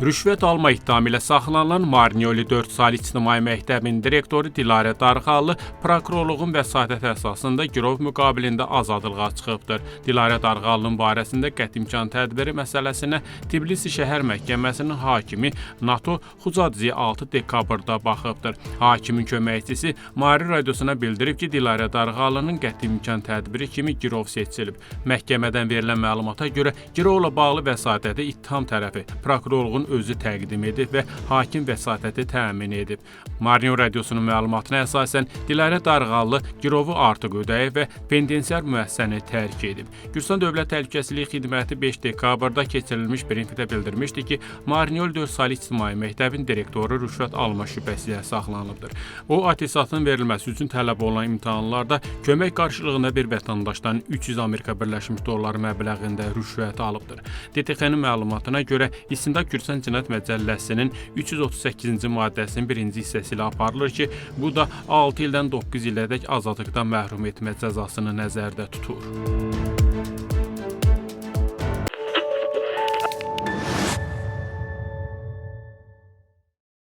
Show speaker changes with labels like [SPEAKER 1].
[SPEAKER 1] Rüşvət alma ittihamı ilə saxlanılan Marnioli 4 saylı ictimai məktəbin direktoru Dilarə Darğalı prokurorluğun vəsatəti əsasında girov müqabilində azadlığa çıxıbdır. Dilarə Darğalının barəsində qəti imkan tədbiri məsələsinə Tbilisi şəhər məhkəməsinin hakimi Nato Xucadze 6 dekabrda baxıbdır. Hakimin köməkçisi Mari radiosuna bildirib ki, Dilarə Darğalının qəti imkan tədbiri kimi girov seçilib. Məhkəmədən verilən məlumata görə girovla bağlı vəsatəti ittiham tərəfi prokurorluğun özü təqdim edib və hakim vəsatəti təmin edib. Marino radiosunun məlumatına əsasən Dilarə Darğalı girovu artıq ödəyib və penitensiar müəssisəni tərk edib. Gürcüstan Dövlət Təhlükəsizlik Xidməti 5 dekabrda keçirilmiş brifinqdə bildirmişdi ki, Marniol 4 saylı ictimai məktəbin direktoru rüşvət alma şübhəsi ilə saxlanılıbdır. O, attestatın verilməsi üçün tələb olunan imtahanlarda kömək qarşılığında bir vətəndaşdan 300 Amerika Birləşmiş dolları məbləğində rüşvət alıbdır. DTX-nin məlumatına görə istintaq Gürcüstan Cinayət Məcəlləsinin 338-ci maddəsinin birinci hissəsi ilə aparılır ki, bu da 6 ildən 9 ilədək azadlıqdan məhrum etmə cəzasını nəzərdə tutur.